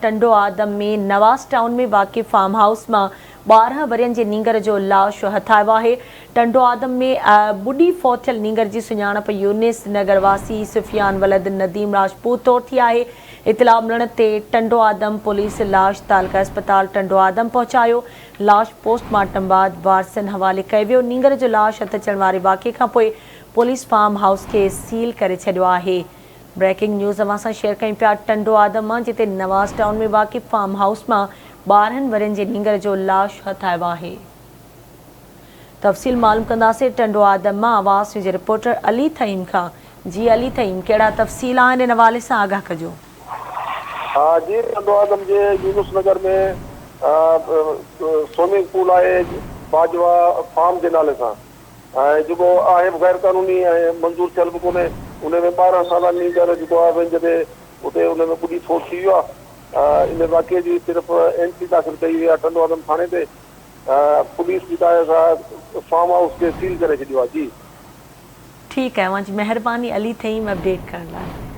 Tando Adam ۾ Nawaz town ۾ واقع farm house مان 12 ورهين جي نينگر جو لاش هٿ آيو آهي. ٽنڊو آدم ۾ ٻڏي فوت ٿيل نينگر جي سڃاڻپ يونس نگر واسي سفيان ولد نديم راجپوت طور ٿي آهي. اطلاع ملڻ تي ٽنڊو آدم پوليس لاش تعلقه اسپتال ٽنڊو آدم پهچايو. لاش پوسٽ مارٽم بعد وارثن حوالي ڪيو ويو. نينگر جو لاش هٿ اچڻ واري واقعي کانپوء پوليس فارم هائوس کي سيل ڪري ڇڏيو آهي. بريڪنگ نيوز اوهان سان شيئر ڪيون پيا ٽنڊو آدم مان جتي نواز ٽائون ۾ واقع فارم هائوس مان 12 ورهين جي نينگر جو لاش هٿ آيو آهي. تفصيل معلوم ڪنداسين ٽنڊو آدم مان آواز نيوز جي رپورٽر علي ٿهيم کان جي علي ٿهيم ڪهڙا تفصيل آهن ان حوالي سان آگاهه ڪجو. ها جي ٽنڊو آدم جي يونس نگر ۾ سوئمنگ پول آهي باجوا فارم جي نالي سان ۽ جيڪو آهي به غير قانوني ۽ منظور ٿيل به ڪونهي ان ۾ 12 سالا نينگر جيڪو آهي وينج تي اتي ان ۾ ٻڏي فوت ٿي ويو آهي ان واقعي جي صرف اين سي داخل ڪئي وئي آهي ٽنڊو آدم ٿاڻي تي پوليس جيڪا آهي سا فارم هائوس کي سيل ڪري ڇڏيو آهي جي. ٺيڪ آهي اوهان جي مهرباني علي ٿهيم اپڊيٽ ڪرڻ لاء.